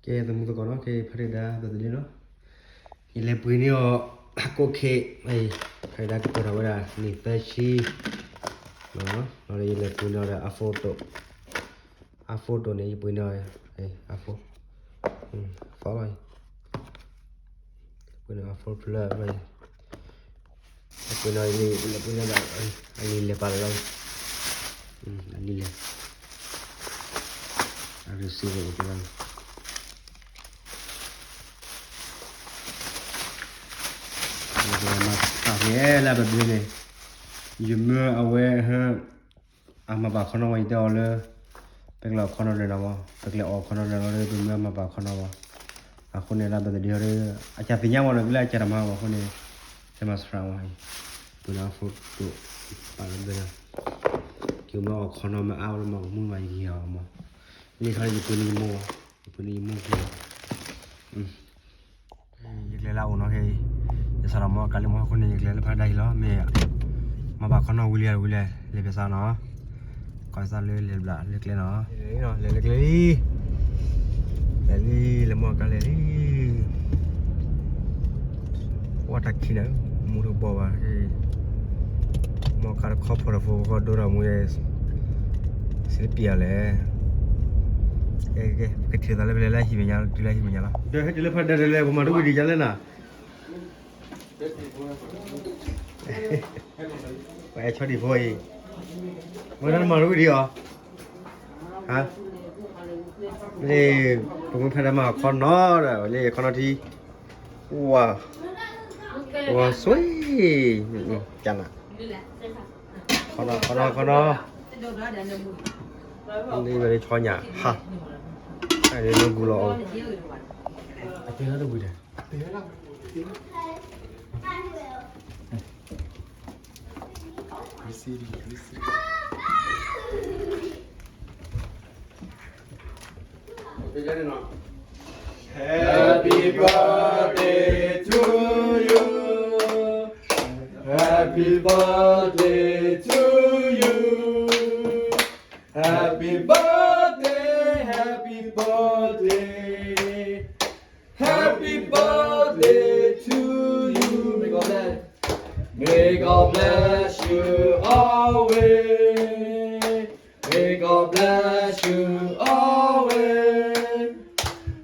ကဲ သမူသကိးနီၤ ကဲ ဖါတံၢ်ဒါ ဘၢၣ်သဒ့နီၤ, ယလဲၤပှ့ၤန့ၢ်အီၤ ကိၣ်ခ့, ဖါတံၢ်ဒါကပၢၤထီၣ်ဝဲဒၣ် နံၣ်သၢဆံ, ဒီးယလဲၤပှ့ၤန့ၢ်အီၤဒီး iPhone တိၣ်, iPhone တိၣ်န့ၣ် ယပှ့ၤန့ၢ်အီၤ iPhone, ဖီလီၤ, ပှ့ၤန့ၢ် iPhone Plus ဖီလီၤ, ပှ့ၤန့ၢ်အီၤ လဲၤပှ့ၤန့ၢ်ဒီး အလံာ်လဲၤပာ်လီၤလီၤ, အလံာ်လဲၤ, အရစံးန့ၣ် မၤတၢ်ဖဲလၢပဘျ့န့ၣ်, ယမၢအဝဲ အမၤပာ်ခီနီၣ်ဝဲ ယတဲအီၤလၢ ပကလဲၤအီၣ်ခီနီၣ်ဒီးနီၤမး, ပကလဲၤအီၣ်ခီနီၣ်ဒီးနီၤ ပမၢအမၤပာ်ခီနီၣ်ဘၣ်, အဃိန့ၣ် လၢ birthday ဒီး အကၢ်သ့ၣ်ညါမးနီၤ ကလၢအကၢ်တမၤဘၣ်အဃိန့ၣ်, ဟဲမၤ surprise ဝဲအံၤ, ပှ့ၤန့ၢ် iPhone တိၣ်, ပာ်လီၤဘၢလီၤ, ကမၢအီၣ်ခီနီၣ်မ့ၢ်အါဝဲလၢမၤကမူၣ်မး ယကဟ့ၣ်အီၤမး, လၢခီန့ၣ် ယပှ့ၤန့ၢ်ယမိၢ်, ယပှ့ၤန့ၢ်ယမိၢ်, ယကျဲလၢအအိၣ်နီၤခဲအံၤ, ယစးထီၣ်မၤကၤလံမးအဃိန့ၣ် ယကျဲလၢဖါတံၢ်ဒါအံၤလီၤ, မ့ၢ် မၤပာ်ခီနီၣ်ဝံၤလံဝံၤလဲၣ်, လဲၤဖဲစးနီၤ, ကွၢ်စးလၢလဲၤဘျးလၢကျဲနီၤ, လဲၤလၢကျဲလံ, လဲၤလံ, လဲၤမၤကၤလဲၤလံ, ဝဲတၢ်ခံန့ၣ် မူတဘီဘၣ်, မၤကၤတခီဖီၣ်တၢ်ဖိဃီဒိဒီးမူ စံးတပျဲၢ်အီၤလဲၣ်, ကဲကဲကထံၣ်သးလၢပလဲၤလၢဟံၣ်မဲာ်ညါ တုၤလၢဟံၣ်မဲာ်ညါလီၤ, ဒီးဟဲတုၤလၢဖါတံၢ်ဒါလဲၣ် ပမၤတဝံၤဒံးယၤလဲၣ်နၤ ပှၤအဲၣ်ဆီဒံၣ်ဖိအံၤ, ဝဲဒၣ်နမၤတဝံၤဒံးအီၤ, လၢ ပမ့ၢ်ဖဲဒၣ်မၤခီနီၣ်ဒီး လၢခီနီၣ်ထံ, ဝါ, ဝါစွံ, ကနၤ, ခီနီၣ် ခီနီၣ် ခီနီၣ်, န့ၣ်ဝဲဒၣ်ဆီညၣ်, ဟါ, အန့ၣ်လၢဂူၤလီၤအီၤ, အတဲလၢတဝံၤဒီး Happy birthday to you. Happy birthday to you. Happy birthday, happy birthday. Happy birthday to you. May God bless, may God bless you always. May God bless you always.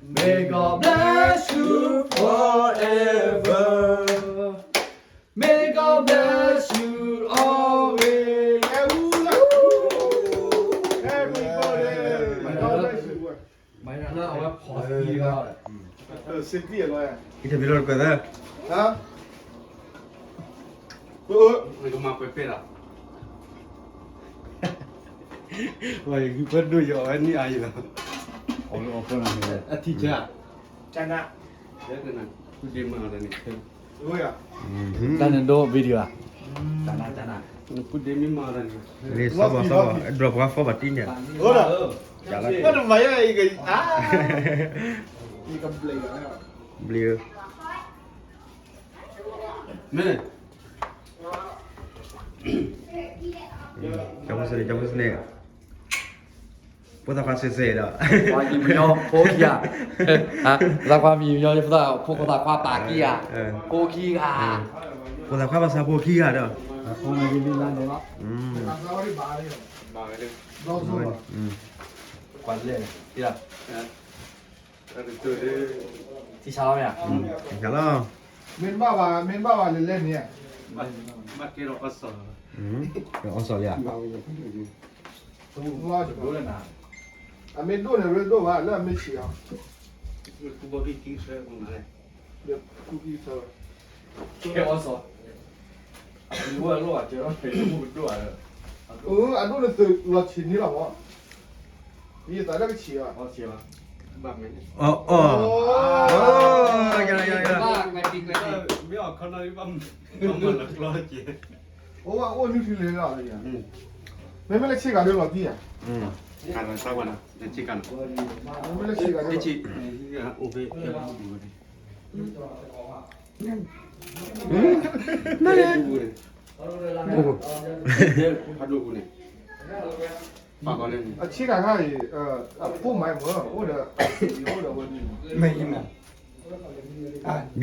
May God bless you forever. May God bless you always. Happy birthday. God bless you. မၤဝဲဖီသံလီၤ, စ့ၢ်ကီးလီၤ, အံၤတဘျီလီၤကွဲးသၢ, ဟါ, ကမၤကွဲးပဲလီၤ, ဝဲဂုၢ်ပၢဒိၣ်ယီၤဝဲနံၣ်အါယံၤလီၤ, အထံၣ်ဆၢ, ကနၣ်, ဒ်မၤအီၤတၢ်န့ၣ်, တၢ်န့ၣ်ဒိ video ဧါ, ကနၣ်, ကနၣ်, ဒ်မၤအီၤတၢ်န့ၣ်, လံာ်စီဘၣ်စီဘၣ် ဒွးပှၤဖီဘၣ်တံၢ်ညါ, ကနၣ်, ကနၣ်, ဘျ့ဧၢ, မ့ၢ် ကၠီဖိစန့ၣ် ကၠီဖိစန့ၣ်, ဖိသၣ်ခွါစ့ၢ်စ့ၢ်ဒီး, ဖိခံဂၤ, သၣ်ခွါမံၤညီ ဖိသၣ်ခွါပာ်ခံဂၤ, ဖိခံဂၤ, ဖိသၣ်ခွါဘၣ်ဆၣ်ဖိခံဂၤဒီး, သံဆါလီၤမ့ၢ်ဧါ, သံဆါလီၤ, မ့ၢ်ဘၣ်ဘၣ် မ့ၢ်ဘၣ်ဘၣ်လဲၤလဲၤန့ၣ်, ဘၣ်ကဲဒီးအီၣ်စီၣ်, အီၣ်စီၣ်လံဧါ, အမ့ၢ်ဒိၣ်န့ၣ်ရ့ဒိၣ်ဘၣ် လၢအမ့ၢ်ဆံးအီၤ, အဒိၣ်န့ၣ်သုးလီၤဆံးန့ၣ်လီၤမး, ယသးလၢကဆံးအီၤ, အီၣ်, မ့ၢ်အီၣ်ခီနီၣ် အိၣ်ဘၣ်အိၣ်နုၢ်ထံလၢလီၤ, မ့မ့ၢ်လၢဆ့ကၤဒ်လီၤတံၢ်ဧါ, မ့မ့ၢ်လၢဆ့ကၤဒ်လီၤ, အဆ့ကၤခါအံၤ, အဖိမၤမ့ၢ် အိၣ်ဒီး, အိၣ်ဒီးဝဲ ဘံယၤ ဘံ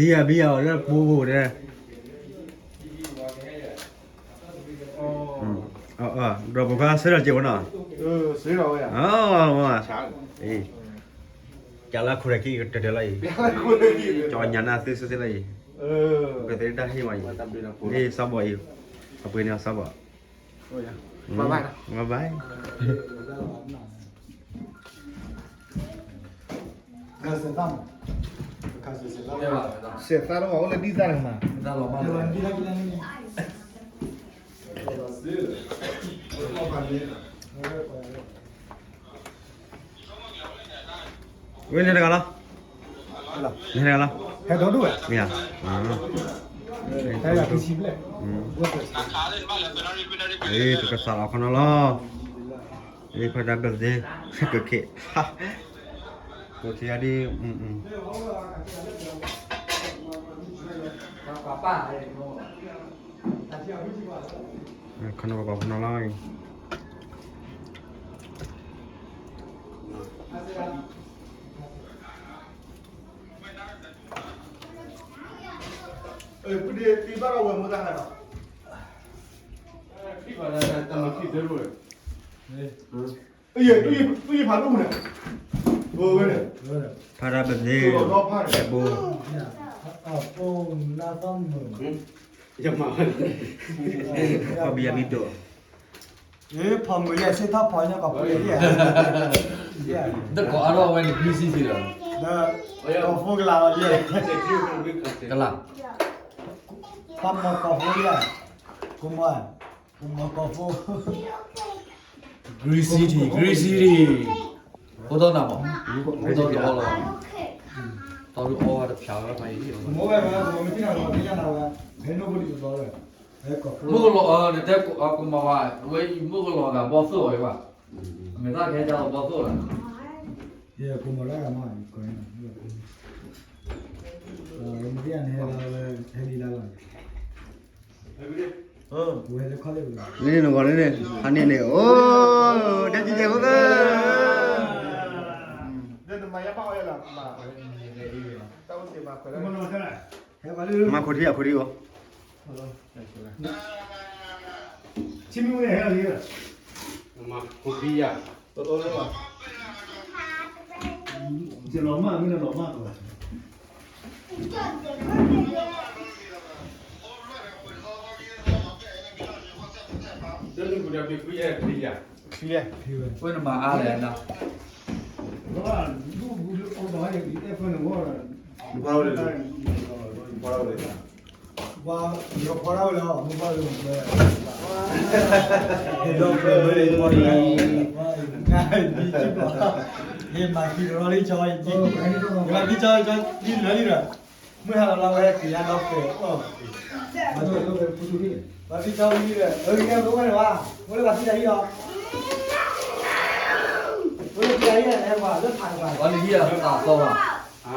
ယၤအီၤလၢပူၤပူၤန့ၣ်, ဒီးပကွၢ်ဆၢထၢၣ်စ့ၢ်ဝဲနီၤ, ကလၢခိၣ်တခံကတၢၢ်တၢၢ်လီၤအံၤ, ကၠီညါနၢ်သုစ့ၢ်လီၤအံၤ, ကသ့တၢ်ဟ့ၣ်ဝဲအံၤ, စီဘီအံၤ, အပှ့ၤန့ၣ်စီဘီ Bye bye. စဲးသးတမး အိၣ်လၢဒ်သၣ်တကမး, ဝဲန့ၣ်တဂၤလီၤ, န့ၣ်တဂၤလီၤ, ဟဲဒိၣ်ဒိၣ်ဝဲ, မ့ၢ်ဧါ, ဟဲယၤခံဆံဘျဲၣ်, တကစၢ်လီၤခီနီၤလီၤ, အံၤ ဖဲဒၣ် birthday ကက့ၤ, ကက့ၤယၤဒ်, ခီနီၤပှၤပှၤနီၤလီၤအံၤ, ဖဲဒၣ် birthday ဘိ, ဖီဘံယၤမံဒိး, ဖီမုၢ်ယဲၢ်ဆ့ထီၣ်ဖီညါကီၢ်ဖိလံ, တကိးအါထီၣ်ဝဲန့ၣ် greasy လီၤ, ကီၢ်ဖိကလာ်လီၤ, ကလာ်, ဖီမုၢ်ကီၢ်ဖိလံ, ကမီၤ, ကမီၤကီၢ်ဖိ, greasy ထံ greasy ထံ, ဖိသီၣ်နၤမး, ဖိသီၣ်တအီလီၤ, သီၣ်ဒုးအီဝဲတဖျးဝဲဖးအံၤ, မ့ၢ်ဝဲမ့ၢ်ထံၣ်နၤလီၤ မ့ၢ်ယါနၤဝဲ, မ့ၢ်နီၢ်ဖိဒံးတဘျီဝဲ, မုၣ်ကလီၤ, နတဲကမၤဝဲ, ဝဲအံၤမုၣ်ကလီၤဂၤဘီသိၣ်အီၤအံၤဘၣ်, မ့ၢ်သးကဟဲဒ်လီၤဘီသိၣ်လီၤ, ယကမၤလၢအဂၤမး, မ့ၢ်ယါန့ၣ်ဟဲလီၤ, ဟဲဒ်လၢလီၤ, ဝဲလၢခီလၢ, န့ၣ်နဂီၢ်န့ၣ်, ဟးန့ၣ်န့ၣ်, အိ, တၢ်ကံကဲဖိသၢ, မၤခိၣ်ထံအခိၣ်ထံအီၤ, မၤခိၣ်ထံယၤ, ယလီၤမၢ်မ့ၢ်လီၤမၢ်ကီး ဝဲနမၤအါလဲၣ်နီၤ, ဖီဝဲ, ဖီဝဲ, ဖီဝဲလီၤ, မၤခံတရီလံကၠီ, ကၠီ, ကၠီ, ဒ်လၢလံဒီး, မုၢ်ဟါလီၤလီၤဝဲဟဲက့ၤယါဒီးဖဲး, ပှၤသံတၢ်ဟံၣ်ဒီး, အၢ ကဲသိးဝဲန့ၣ်ဘၣ်, အိၣ်လၢပှၤသံတၢ်ဟံၣ်လီၤ, အိၣ်လၢပှၤသံတၢ်ဟံၣ်လီၤ, ပှၤလၢဟံၣ်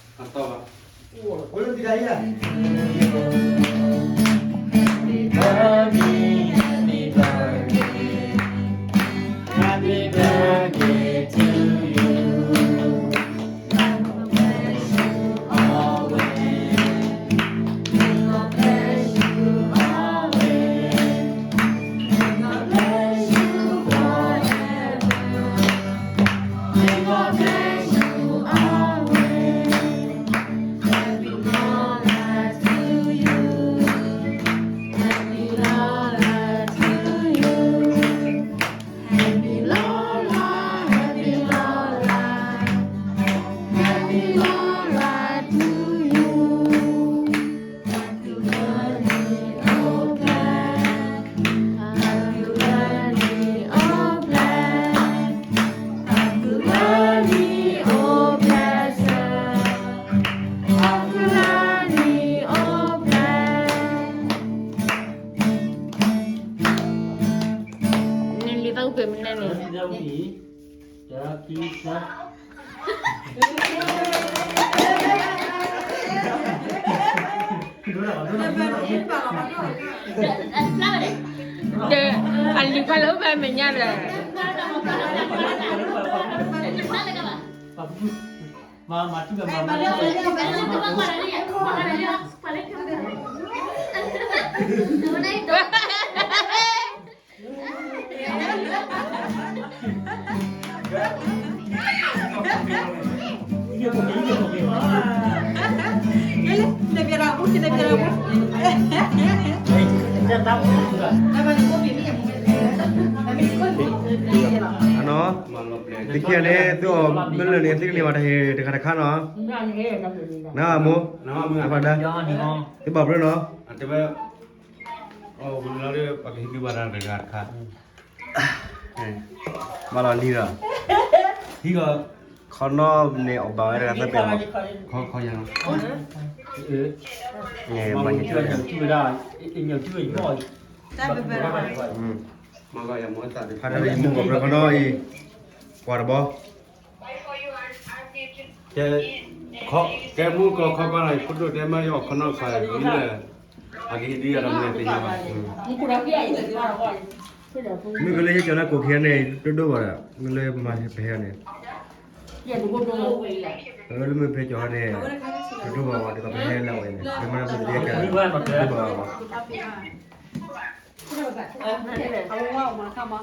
အသးသီဘၣ်, အသီဘၣ်, အိၣ်လၢပှၤသံတၢ်ဟံၣ်လီၤ.ဒီးအလံၤဖးလၢအိၣ်ဖဲအမဲာ်ညါဒီး မၤ မၤထူၣ်မၤ မၤ အနီၤ, သုခံဂၤန့ၣ် သုအီၣ်မ့ၢ်လၢာ်န့ၣ် သုကန့ၢ်ဘၣ်တၢ်ဟ့ၣ်တခါတခါနီၤ, နမိၢ်, အဖဒါ, သုဘၣ်ပြၢနီၤ, ပကဟ့ၣ်သုဘၣ်တၢ်တဂၤတခါ, ဘၣ်လီၤလံဒီး, ခီနီၣ်န့ၣ်အီၣ်ဘၣ်ဝဲတဂၤသၢပျဲၢ်လီၤ, ခီ, ခီယၤလီၤ, ဖါတံၢ်မူကီၢ်ပြၢခီနီၣ်အံၤ, ကွၢ်တဘီ ကဲ, ကဲမူကီၢ်ခီကီၢ်နီၣ်အံၤ ဖိဒိၣ်တဲမ့ၢ်ယအီၣ်ခီနီၣ်တခါအံၤ မ့ၢ်လၢ အကဟ့ၣ်ဒုးယၤဒီးမ့ၢ်သ့ၣ်ညါဘၣ်, မ့ၢ်ကလၢယကၠီၤလၢကိၣ်ခံဂၤန့ၣ် တဒိဘၣ်ဒီး မ့ၢ်လၢမၤပဟဲန့ၣ်, လၢမ့ၢ်ပဟဲကၠီၤန့ၣ် တဒိဘၣ်ဝဲ ဒ်သိးပဟဲလၢအဝဲန့ၣ် မ့ၢ်မၤပဟဲကၠီၤ တဒိဘၣ်ဝဲ မၤန့ၢ်အထံၣ်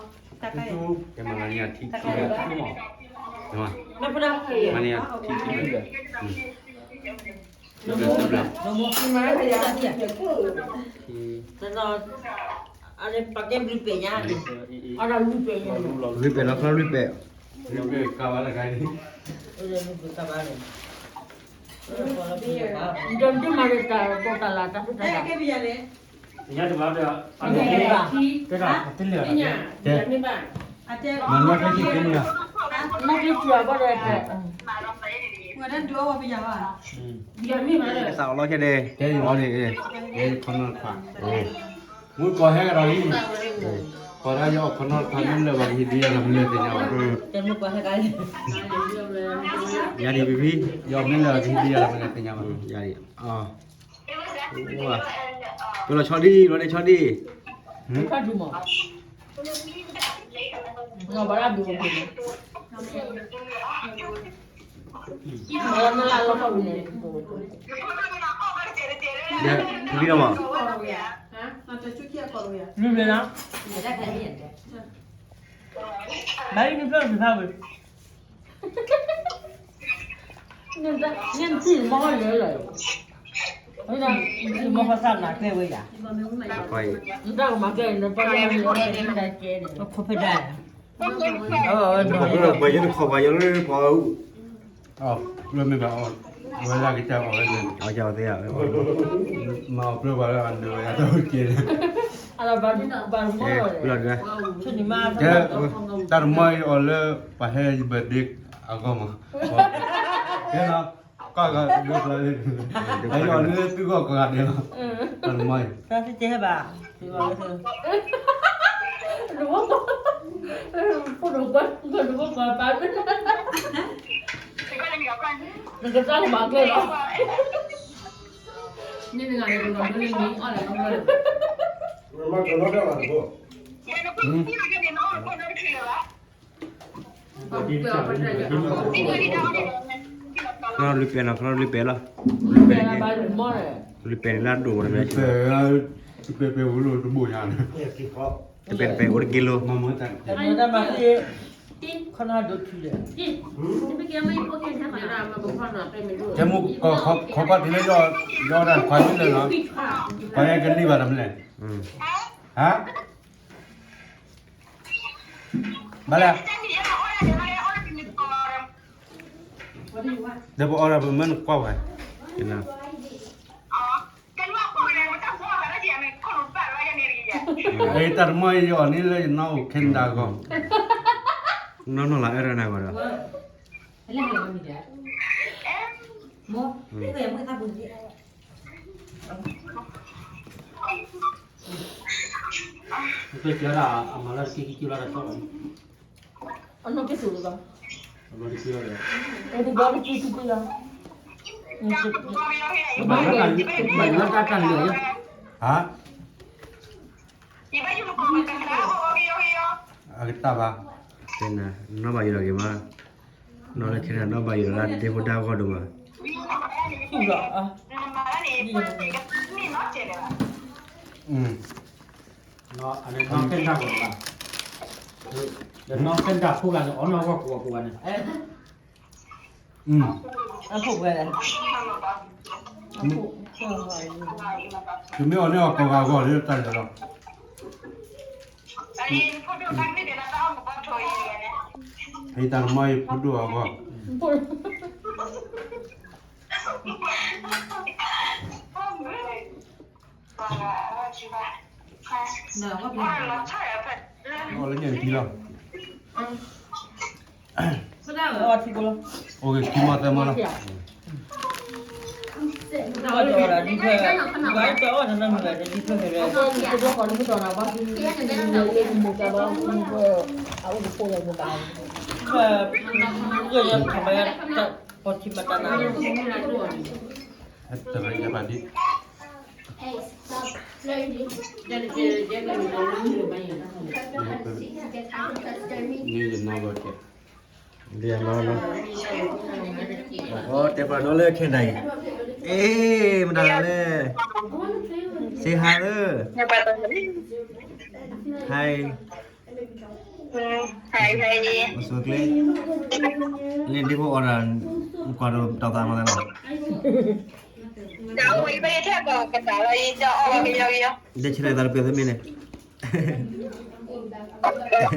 ခံဘျီ, ပကဲဘျုးပဲာ်ညါ, အီၣ်ဒီးဘျုးပဲာ်ညါ, ဘျုးပဲာ်လီၤ ခီဘျုးပဲာ်, ဘျုးပဲာ်ကါဘၣ်တခါန့ၣ်, ဘျုးပဲာ်ကါဘၣ်န့ၣ်, ဒီးဒုးမၤဒီးတၢ်ကီတၢ်လၤတၢ်ဖုတၢ်လၤ, မၤနီၣ်ခဲက့ၤက့ၤမုၢ်လၢ်, နီၣ်က့ၤက့ၤအဘီဒီး, ဝဲဒၣ်ဒုးအီၣ်ဝဲပယၤဘၣ်, ကစၢ်အီၣ်လီၤခဲဒဲး, တဲအီၤန့ၣ်, တဲခီနီၣ်တခါ, မုၢ်ကီၢ်ဟဲကဒီးလံ, ကီၢ်ဒၣ်ယအီၣ်ခီနီၣ်တခါ မ့ၢ်လၢာ်ဘၣ်ကဟ့ၣ်ဒုးယၤဒီးမ့ၢ်လၢာ်သ့ၣ်ညါဘၣ်, ယၤဒံးဖံဖံ, ယအီၣ်မ့ၢ်လၢာ်ကဟ့ၣ်ဒုးယၤဒီးမ့ၢ်လၢာ်သ့ၣ်ညါဘၣ်, ယၤဒံး, ပလီၤဆီဒံၣ် လီၤဒဲးဆီဒံၣ်, ဒ်, ဒ်လီၤမး, ဘၣ်နဖျၢၣ်တဖၣ်ဝဲ, နထံၣ်မီၢ်လၢလၢ, နတၢ်ကမၤကျဲဝဲယၤ, နတၢ်ကမၤကျဲန့ၣ် နပၢ်လၢအမ့ၢ်ဝဲဒၣ်ကဲန့ၣ် ခိၣ်ဖဲဒၣ်, ပှၤယတခီပှၤယလၢပှၤ အီၣ်ဖျၢၣ်မ့ၢ်ဘၣ်အီၣ်, ဝဲလၢကစၢ်အီၣ်ဝဲန့ၣ်, အီၣ်ကၢ်အီၣ်သ့ဧါ, မၤအီၣ်ဖျၢၣ်ပှၤလၢအနၢၤဝဲယၤတၢ်ကဲန့ၣ်, ကဲ, တၢ်တမီၢ်အံၤအီၣ်လၢ ပှၤဟဲယ birthday အဂီၢ်မး, ကဲလီၤ, ကီၢ်ဂၤဒိကျါ, အအီၣ်လၢသုဂီၢ်ကိးဂၤဒဲးလီၤ, တၢ်တမီၢ်အံၤ, တၢ်သ့တဲဘၣ်, ဖိဒိၣ်ကွၢ်, ဖိဒိၣ်ကွၢ်ပၢ်, နကစၢ်ကမၤကျဲလီၤ, န့ၣ်နဂၤန့ၣ်ကလီၤဒိလၢမံၤအီၣ်လၢနီၢ်ဘျီ, ခီဖျိလံပဲာ်နီၤ ခီဖျိလံပဲာ်လီၤ, လံပဲာ်န့ၣ်လၢအဒိၣ်ဝဲတမ့ၢ်, ပဲာ်, ပဲာ်ပဲာ်ဝဲလိာ်တဘိၣ်ညါန့ၣ်, တပဲာ်တပဲာ်အိၣ်တက့ၢ်လိာ်, မ့ၢ်တၢ်မၤသ့, ခီနီၣ်ဒိၣ်ထူလၢာ်, ကဲမူကီၢ်ခီကီၢ်တုၤလၢယီၢ်ဒၣ်ခွါန့ၣ်လၢာ်နီၤ, ပှၤဟဲကန့ၢ်ဘၣ်တမလဲၣ်, ဟါ ဘၣ်လဲၣ်, ဒီးပအီၣ်ဒီးပမၢနကွၢ်ဝဲ, တၢ်တမီၢ်အံၤယအီၣ်န့ၢ်လၢယနီၢ်အိၣ် Canada အဂီၢ်, နီၢ်နီၢ်လၢအၢၣ်ရၢနၤဂီၢ်ဒီး, အနီၢ်ကစၢ်လီၤ, အနီၢ်ကစၢ်လီၤ, ဟါ, အကတၢၢ်ဘၣ်, နီၢ်ဘၣ်ယိၤလီၤက့ၤမး, နီၢ်လၢခဲနၤနီၢ်ဘၣ်ယိၣ်လၢဒ့ဖိဒါဂီၢ်ဒိၣ်မး, အန့ၣ်နီၢ်ခဲနၢ်ဂီၢ်ဒိၣ်ဘၣ်, ဒီးနီၢ်ခဲနၢ်ဖိဂၤန့ၣ် အီၣ်နီၢ်ဂီၢ်ကိးဂၤကိးဂၤန့ၣ်, အဖိၣ်ဝဲလဲၣ်, ယမ့ၢ်အီၣ်န့ၢ်အီၤကိးဂၤအဂီၢ်လၢတၢ်လၢာ်လီၤ, ဟဲတၢ်ကမီၤအံၤဖိဒိၣ်အဂီၢ်, အီၣ်လၢညါတထံၣ်လီၤ, အိၣ်က့ၤခံမီၤသၢမီၤလီၤ, တရံးယဘၣ်ဒ် န့ၣ်ယနီၢ်ဂီၢ်ကဲ, တဲပှၤနီၢ်လၢခဲနၤအံၤ, အ့ မတၤလဲၣ်, say hi လၢ, hi, မဆိးကျဲ, လၢဒ့ဖိအီၣ်တၢ်, ကွၢ်ဒီးတၢ်သးမၤသးလီၤ, ဒဲဆဲးလီၤသးတပှဲၤသ့မ့ၢ်န့ၣ်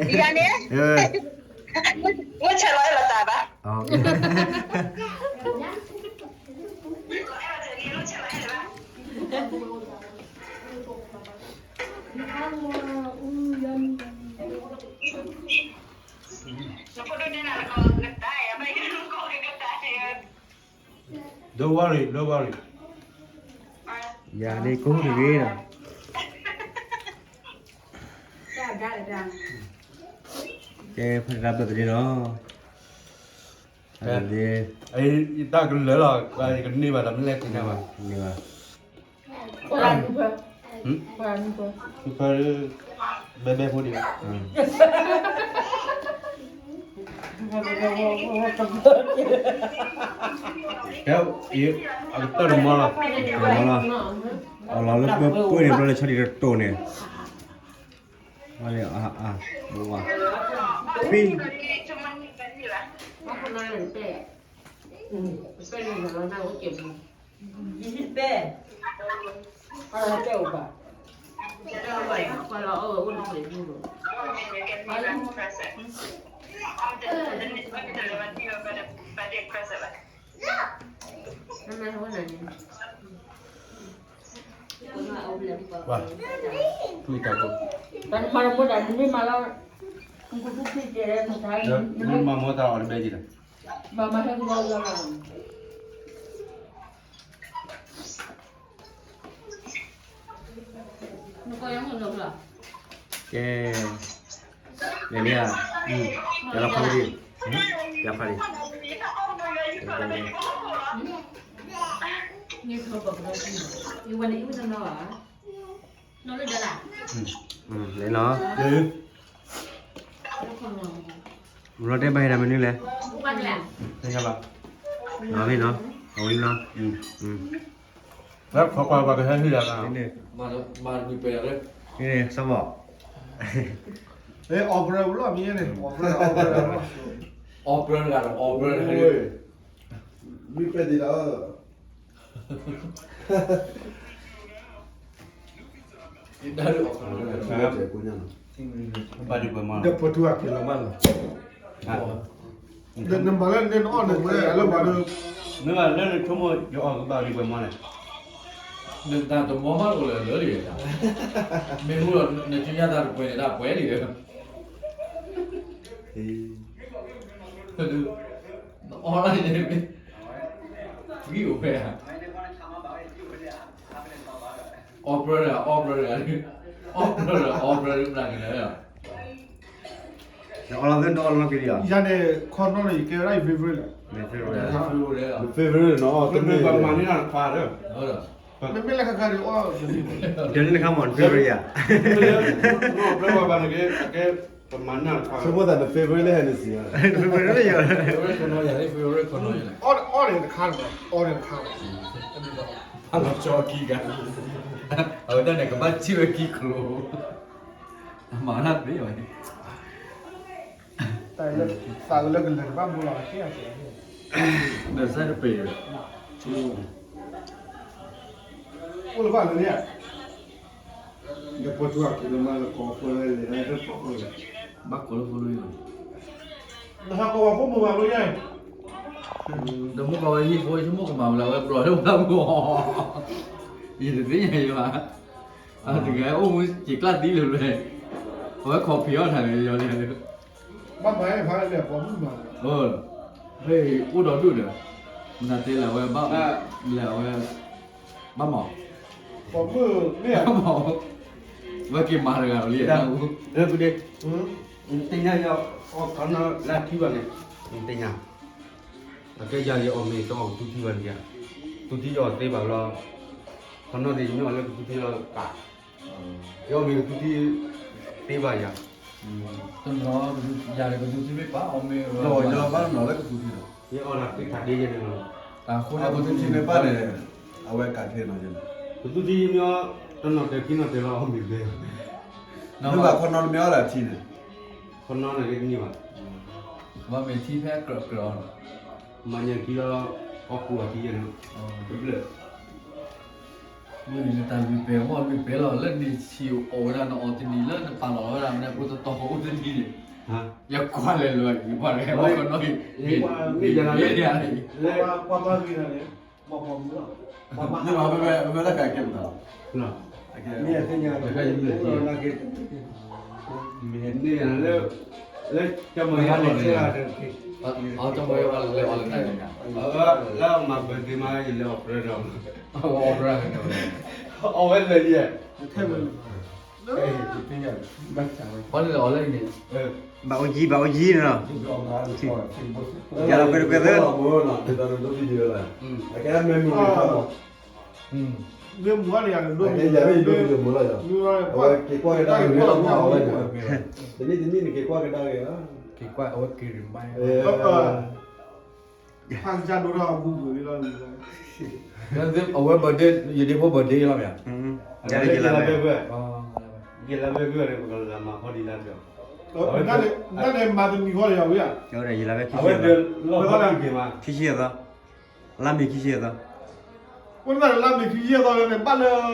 ယၤန့ၣ်, ဝဲဆဲးလီၤအဲၣ်လီၤသးဘၣ်, ယၤန့ၣ်ကဟူးတဂ့ၤနီၤ, ကဲဖးတၢ်ဘၢၣ်သဒ့နီၤ, တၢ်ကလၢာ်လီၤ, ယကန့ၢ်ဘၣ်ဒီးမ့ၢ်လဲၣ်ကန့ၢ်ဘၣ်, န့ၢ်ဘၣ်, ဖဲ, ဘဲဘဲဖိဒံးဘၣ်, ကဲ, အကတၢၢ်တမီၤလီၤ, တမီၤလီၤ, အလီၤလၢပှဲၤပှဲၤန့ၣ် ဘျီလၢဆီဒံးတတိၢ်န့ၣ်, ဝါလၢအါအါ, ဘဝါ, ဖံ တၢ်မၤတမူတၢ်မ့ၢ်မၤလီၤ, မၤမူတၢ်အီၤတဘဲက့ၤဒီး, ဘၣ်မၤဟဲကလီလီၤလီၤ, ကဲ, လဲၤလံဧါ, ယလီၤဖးဒံး, ယလီၤဖးဒံး, လဲၤနီၤ, ဘျီတဲဘၣ်ဟဲဒၣ်မနုၤလဲၣ်, နီၤမ့ၢ်နီၤ, အဝဲနီၤ, လၢခီပၤပှၤကဟဲဟ့ၣ်ယၤလၢ, မၤတမံၤပှဲၤလီၤလၢ, စီၤဘီ, အီၣ်ပြၢလီၤမံၤန့ၣ်, အီၣ်ပြၢ, အီၣ်ပြၢတဂၤဒီးအီၣ်ပြၢတဂၤ, မံၤပှဲၤဒံးလီၤ, ဘၣ်ဒံးပှဲၤမး, ဒီးပထူအက့ၤလီၤမးလီၤ, နမၤလၢနအီၣ်န့ၣ်ဝဲလၢပှၤဒီး, မ့ၢ်ဘၣ်လၢနဆိကမိၣ်ယအီၣ်ကဘၣ်ဒံးပှဲၤမးလဲၣ်, နတၢ်တမီၤမးအိၣ်လၢလၢလံ, မ့ၢ်မူဒီးနကညါတၢ်တပှဲၤန့ၣ်တၢ်ပှဲၤလံ, နအီၣ်လၢန့ၣ်, ဂံၢ်အိၣ်ဖဲ, အီၣ်ပြၢတဂၤ, အီၣ်ပြၢတဂၤ, အီၣ်ပြၢတဂၤ, အီၣ်ပြၢတဂၤ, နအီၣ်လီၤသ့ၣ်နတအီၣ်လီၤက့ၤလံဧါ, ယၤန့ၣ် ခီနီၣ်န့ၣ် ယကဲဝဲဒၣ်ယ favorite လီၤ, favorite, favorite နီၤ, တမ့ၢ်ပှၤမၤန့ၢ်နၤတပၤဒီး, တမ့ၢ်လၢခါခါဒီးအီၣ်, တမ့ၢ်လၢခါမီၤ favorite ယၤ, အီၣ်ပြၢပှၤဘၣ်န့ၣ်က့, အကဲ ပမၤနၢ်တခါ ဆိကမိၣ်သးန favorite လၢ Hennessy ဧါ, favorite လၢယၤ favorite ခီနီယၤလဲၣ်, အီၣ်တခါန့ၣ် အီၣ်တခါ, အလီၤကၠီခံဂၤ, အဝဲဒၣ်န့ၣ် ကဘၣ်ထံၣ်ဝဲခံကျိၤ, အမၤတၢ်သ့ဘၣ်န့ၣ်, သးလၢကလၢၤတဘၣ်မူလီၤ, ဒီးစဲတပ့ၤ, အိၣ်လၢဘၣ်လၢန့ၣ် ဘၣ်ကိးလၢဖိလၢယၤ, ဒီးမိၢ်ကီၢ်ဝဲဟံၣ်ဖိ ယဆိကမိၣ်ကမၤဝဲလၢအဝဲဘျီလၢဝဲမူ, ယတသ့ၣ်ညါယၤဘၣ်, တဂၤအိၣ်မူစံာ်ကျၢ်သံလၢၤလၢ, အဝဲ copy အီၣ်တၢ်လၢယၤလၢ, ဘၣ်မၤဟဲဖးလဲၣ်ပိာ်မုၣ်မၤ, အိၣ်ဒီးဒူၣ်ဒီး, မနုၤတဲလၢအဝဲဘၣ်လဲၣ်အဝဲ, ဘၣ်မၤ ပိာ်မုၣ်မ့ၢ် ဝဲက့ၤမၤတဂၤလီၤလံ, သ့ၣ်ညါယၤအီၣ်ခီနီလၢထံဘၣ်န့ၣ်, သ့ၣ်ညါ, အကဲယၤယအီၣ်မ့ၤတအီၣ်ကသူထံဘၣ်န့ၣ်, သူထံယအီၣ်သ့ဘၣ်လီၤ, ခီနီန့ၣ် ယမ့ၢ်အီၣ်လၢကသူထံလီၤကး, ယအီၣ်မ့ၤကသူထံသ့ဘၣ်ယၤ, တနီၤ, ယၤန့ၣ်ကသူထံမ့ၢ်ပာ်အီၣ်မ့ၤ, ယဘၣ်တနီၤလၢကသူထံလီၤ, ယအီၣ်တၢ်ဖံးတၢ်ဒ့ယဲန့ၣ်လီၤ, အဃိန့ၣ်ကသူထံမ့ၢ်ပာ်န့ၣ်, အဝဲကးထဲနီၤယဲန့ၣ်, ကသူထံမ့ၢ်အီၣ်တနီၤတဲာ်ခံနီၤတဲာ်လီၤအီၣ်မ့ၤဘဲ, နဘၣ်ခီနီတမ့ၢ်အီၣ်လၢထံန့ၣ်, ခီနီန့ၣ်ကဲတန့ၢ်ဘၣ်, ဘၣ်မ့ၢ်ထံဖဲကြၢးကြၢးအီၤ, မၤညါခံလီၤ, အီၣ်ကူအီၤထံယဲန့ၣ်, တဘျၢၣ် မ့ၢ်နတၢ်လုၢ်ပဲာ်မ့ၢ်လုၢ်ပဲာ်လီၤ လၢနဆံးအိၣ်ဝဲဒၣ်နအီၣ်တနံၤလၢနပာ်လီၤဝဲဒၣ်မနုၤဖိတတီၤအိၣ်တနံၤန့ၣ်, ယကွၢ်လဲၤလၢၤ ယကွၢ်လဲၤဟဲဘၣ်ခီနီၣ်, လၢပှၤမၤဂ့ၤန့ၣ်, မ့ၢ်ဘၣ်ဖဲဖဲတၢ်ကဲပတၢ်လီၤ, မ့ၢ်သ့ၣ်ညါ, မ့ၢ်လၢ လၢကမၤယါလဲၤ, ကမၤယါလဲၤအီၤလၢတၢ်န့ၣ်, လၢအမၤ birthday မး ယလဲၤအီၣ်ပြၢဒီး, အီၣ်ဝဲလဲၤယဲ, ဘၣ်လဲၤအီၣ်လၢန့ၣ်, ဘၣ်အိၣ်ယံၤ ဘၣ်အိၣ်ယံၤန့ၣ်လီၤ, ယၤလီၤကွဲးတကွဲးသၢ, မ့ၢ်မူၤန့ၣ်ယၤ, တနံၣ်တနံၣ်န့ၣ်က့ၤကွၢ်ကဒါက့ၤ, တနံၣ်တနံၣ်န့ၣ်က့ၤကွၢ်ကဒါက့ၤ, က့ၤကွၢ်အဝဲက့ၤရံမါ, ဖးစၢ်ဒိၣ်ထီၣ်အဘူးဘူးလီၤ, အဝဲ birthday ယဒ့ဖိ birthday လီၤမ့ၢ်ဧါ, ယလၢဘဲဂုၢ်, ယလၢဘဲဂုၢ်န့ၣ် ပကလၢမၤဖီဒံးလၢကီး, တၢ်န့ၣ်မၤတမံၤဃီလီၤဝဲဧါ, အဝဲဒၣ်ယလၢဘဲခံဆံ, ခံဆံယဲၢ်သီ, လါမ့ၤခံဆံယဲၢ်သီ, ဝဲဒၣ်လါမ့ၤခံဆံယဲၢ်သီလၢန့ၣ် ဘၣ်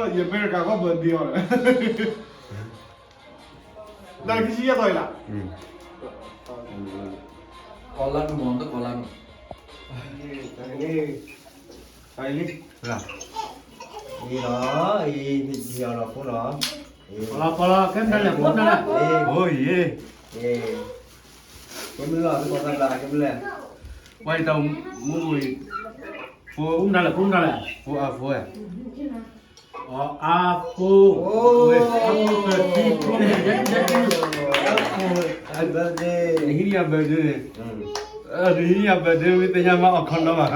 လၢယအမဲရကၤကီၢ် birthday အီၤ, လါခံဆံယဲၢ်သီအံၤလီၤ, ကီးလါနူၤမ့ၢ်တကီးလါနူၤ, လီၤ, အံၤ ယအီၤလီၤဖိလီၤ, လီၤဖိလီၤ ကဲမနုၤလဲၣ် ဖိမနုၤလဲၣ်, အိၣ်ယံၤ, ကဲမနုၤလီၤ သုကိးသးဘျး ကဲမနုၤလဲၣ်, ဝဲအံၤတၢ်မူအံၤ, ဖိမနုၤလဲၣ် ဖိမနုၤလဲၣ်, ဖိအါဖိ, အါဖိ, အါဖိ thirteen Pro Max, နဟံးန့ၢ်ယၤ birthday န့ၣ်, နဟံးန့ၢ်ယၤ birthday မ့ၢ်သ့ၣ်ညါမး အီၣ်ခီနီဘၣ်,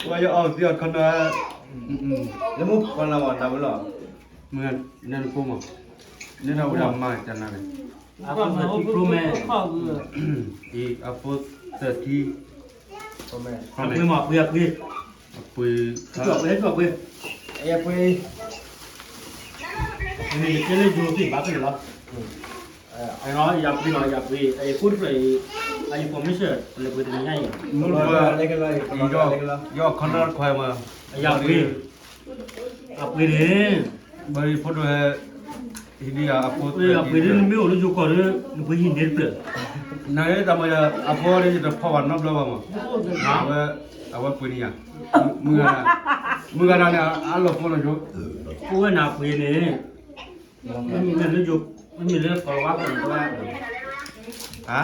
ဝဲယအီၣ်သံအီၣ်ခီနီ, လၢမူပှၤလၢမၤတၢ်ဝဲလီၤ, မ့ၢ်နဖိမး, နထီၣ်ဝဲဒၣ်မၤတၢ်နၤန့ၣ်, အါဖိ thirteen Pro Max, အါဖိ thirteen Pro Max, အပှ့ၤမး အပှ့ၤ အပှ့ၤ, အပှ့ၤ, အပှ့ၤ, အပှ့ၤ, နကဲလၢယိၤသ့ၣ်ဘၣ်ဖဲန့ၣ်လီၤ, ယၤပှ့ၤနီၤ ယၤပှ့ၤ, ယကိးတဖျၢၣ်အံၤ, အ information လဲၤပှ့ၤတနံၤညါအံၤ, ယအီၣ်ခီနီတခွါမး, ယၤပှ့ၤ, အပှ့ၤန့ၣ်, ဘၣ်ဖိဒိၣ်ဟဲ, ဟံးန့ၢ်ယၤအဖိ, အပှ့ၤန့ၣ် နမ့ၢ်အိၣ်လၢယိၤကီၢ်ဒီး နပှ့ၤဟံးန့ၢ်တဖျၢၣ်, နတၢ်မၤယၤ အဖိန့ၣ် ယတဖီၣ်ဘၣ်နီတဘျီဘၣ်မး, အဝဲ, အဝဲပှ့ၤန့ၢ်ယၤ, မုၢ်ဂၤဒၣ်န့ၣ် အလီၤဖိလီၤယိၤ, အိၣ်ဝဲနၤပှ့ၤန့ၣ်, မ့မ့ၢ်လၢယိၤ, မ့မ့ၢ်လၢကီၢ်ဝါကီၢ်န့ၣ်, ဟါ,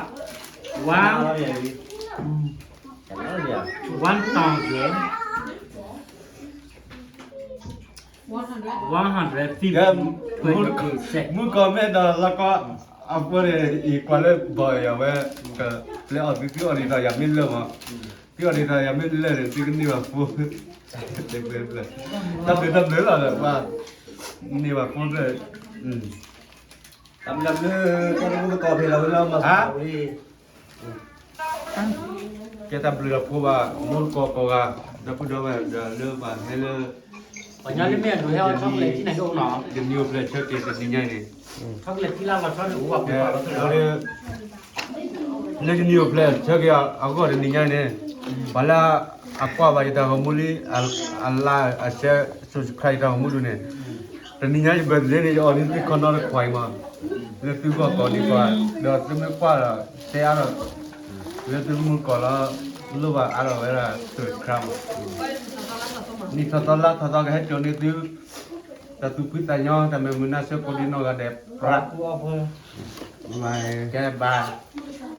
one, one thousand, one hundred fifty, မုၢ်ကီၢ်မ့ၢ်ဒီးလီၤကီ, အဖိန့ၣ် အံၤကွၢ်လၢဘီၣ်အံၤ အဝဲ, ကပျဲအီၣ်သု သုအီၣ်ဒ်သိးယၤမ့ၢ်လၢမး, သုအီၣ်ဒ်သိးယၤမ့ၢ်လၢန့ၣ် သုကန့ၢ်ဘၣ်ဖိ, တၢ်ဘျုးတၢ်ဘျုးလီၤ, န့ၢ်ဘၣ်ဖိဖျၢၣ်, အ တၢ်ဘျုးလၢ တၢ်တမူတကိးဖဲလီၤဝဲလၢမၤစၢၤဝဲ ကဲတၢ်ဘျုးဒီးဖိဘၣ် မူတကိးကိးဂၤ ဒီပုၢ်ဒီဝဲၢ် ဒီးလၢပှၤဟဲလၢ ပှၤညါလၢမ့ၢ်အဒိးဟဲအီၤ chocolate ထံန့ၣ်ကအိၣ်နီၤ ယနံၤအိၣ်ဖျဲၣ်ဆၢက့ၤတနံၤညါအံၤန့ၣ် chocolate ထံလၢလီၤဆီန့ၣ် အိၣ်ဘၣ်ပှၤလီၤ လၢယနံၤအိၣ်ဖျဲၣ်ဆၢက့ၤအဂီၢ်တနံၤညါအံၤန့ၣ် ပှၤလၢအကွၢ်ဘၣ်ယတၢ်ဂီၤမူလံ အ like အ share subscribe ယတၢ်ဂီၤမူဒုန့ၣ် တနံၤညါယ birthday န့ၣ် ယအီၣ်န့ၢ်သုခီနီတခွးအံၤမး လၢသုဂီၢ်ကိးဒံးပှၤ ဒီးသုမ့ၢ်ကွၢ်ဒီး share အါဒီး လၢသုမူတကိးလီၤ လိၣ်ဘၣ်အါဒီးဝဲဒၣ် subscribe မး နံၣ်ထီၣ်သီလါထီၣ်သီကဟဲစိာ်န့ၢ်သု တၢ်သူၣ်ဖှံသးညီ တၢ်မုာ်မုာ်နၢ်ဆၢကိးဒံးနီၢ်ဂၤဒဲး ပြး ကဲဘၣ်